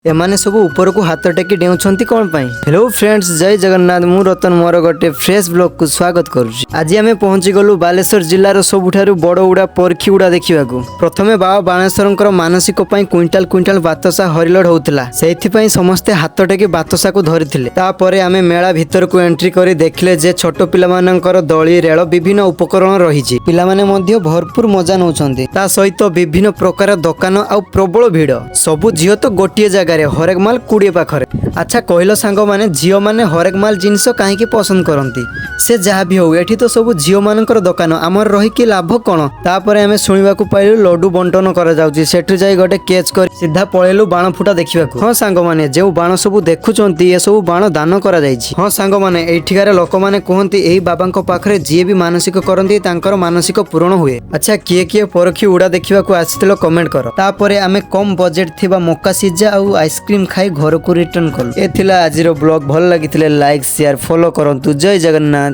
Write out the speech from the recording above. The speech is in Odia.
ଏମାନେ ସବୁ ଉପରକୁ ହାତ ଟେକି ଡେଉଁଛନ୍ତି କଣ ପାଇଁ? ହ୍ୟାଲୋ ଫ୍ରେଣ୍ଡସ୍, ଜୟ ଜଗନ୍ନାଥ। ମୁଁ ରତନ, ମୋର ଗୋଟେ ଫ୍ରେଶ ବ୍ଲଗକୁ ସ୍ୱାଗତ କରୁଛି। ଆଜି ଆମେ ପହଞ୍ଚି ଗଲୁ ବାଲେଶ୍ୱର ଜିଲ୍ଲାର ସବୁଠାରୁ ବଡ଼ ଉଡ଼ା ପରଖି ଉଡ଼ା ଦେଖିବାକୁ। ପ୍ରଥମେ ବାବା ବାଣେଶ୍ୱରଙ୍କର ମାନସିକ ପାଇଁ କୁଇଣ୍ଟାଲ କୁଇଣ୍ଟାଲ ବାତସା ହରିଲୋଡ ହଉଥିଲା, ସେଇଥିପାଇଁ ସମସ୍ତେ ହାତ ଟେକି ବାତସାକୁ ଧରିଥିଲେ। ତାପରେ ଆମେ ମେଳା ଭିତରକୁ ଏଣ୍ଟ୍ରି କରି ଦେଖିଲେ ଯେ ଛୋଟ ପିଲାମାନଙ୍କର ଦୋଳି, ରେଳ, ବିଭିନ୍ନ ଉପକରଣ ରହିଛି। ପିଲାମାନେ ମଧ୍ୟ ଭରପୁର ମଜା ନେଉଛନ୍ତି। ତା ସହିତ ବିଭିନ୍ନ ପ୍ରକାର ଦୋକାନ ଆଉ ପ୍ରବଳ ଭିଡ଼। ସବୁ ଝିଅ ତ ଗୋଟିଏ ଜାଗାରେ, ହରେକ ମାଲ 20 ପାଖରେ। ଆଚ୍ଛା କହିଲ ସାଙ୍ଗମାନେ, ଝିଅମାନେ ହରେକ ମାଲ ଜିନିଷ କାହିଁକି ପସନ୍ଦ କରନ୍ତି? ସେ ଯାହା ବି ହଉ, ଏଠି ତ ସବୁ ଝିଅମାନଙ୍କର ଦୋକାନ, ଆମର ରହିକି ଲାଭ କଣ? ତାପରେ ଆମେ ଶୁଣିବାକୁ ପାଇଲୁ ଲଡୁ ବଣ୍ଟନ କରାଯାଉଛି। ସେଠୁ ଯାଇ ଗୋଟେ କେଚ୍ କରି ସିଧା ପଳେଇଲୁ ବାଣ ଫୁଟା ଦେଖିବାକୁ। ହଁ ସାଙ୍ଗମାନେ, ଯେଉଁ ବାଣ ସବୁ ଦେଖୁଛନ୍ତି, ଏସବୁ ବାଣ ଦାନ କରାଯାଇଛି। ହଁ ସାଙ୍ଗମାନେ, ଏଇଠିକାର ଲୋକମାନେ କୁହନ୍ତି, ଏହି ବାବାଙ୍କ ପାଖରେ ଯିଏ ବି ମାନସିକ କରନ୍ତି, ତାଙ୍କର ମାନସିକ ପୂରଣ ହୁଏ। ଆଚ୍ଛା, କିଏ କିଏ ପରଖି ଉଡ଼ା ଦେଖିବାକୁ ଆସିଥିଲ, କମେଣ୍ଟ କର। ତାପରେ ଆମେ କମ ବଜେଟ ଥିବା ମକା ସିଝା ଆଉ ଆଇସ୍କ୍ରିମ ଖାଇ ଘରକୁ ରିଟର୍ନ କଲୁ। ଏ ଥିଲା ଆଜିର ବ୍ଲଗ। ଭଲ ଲାଗିଥିଲେ ଲାଇକ୍, ସେୟାର, ଫଲୋ କରନ୍ତୁ। ଜୟ ଜଗନ୍ନାଥ।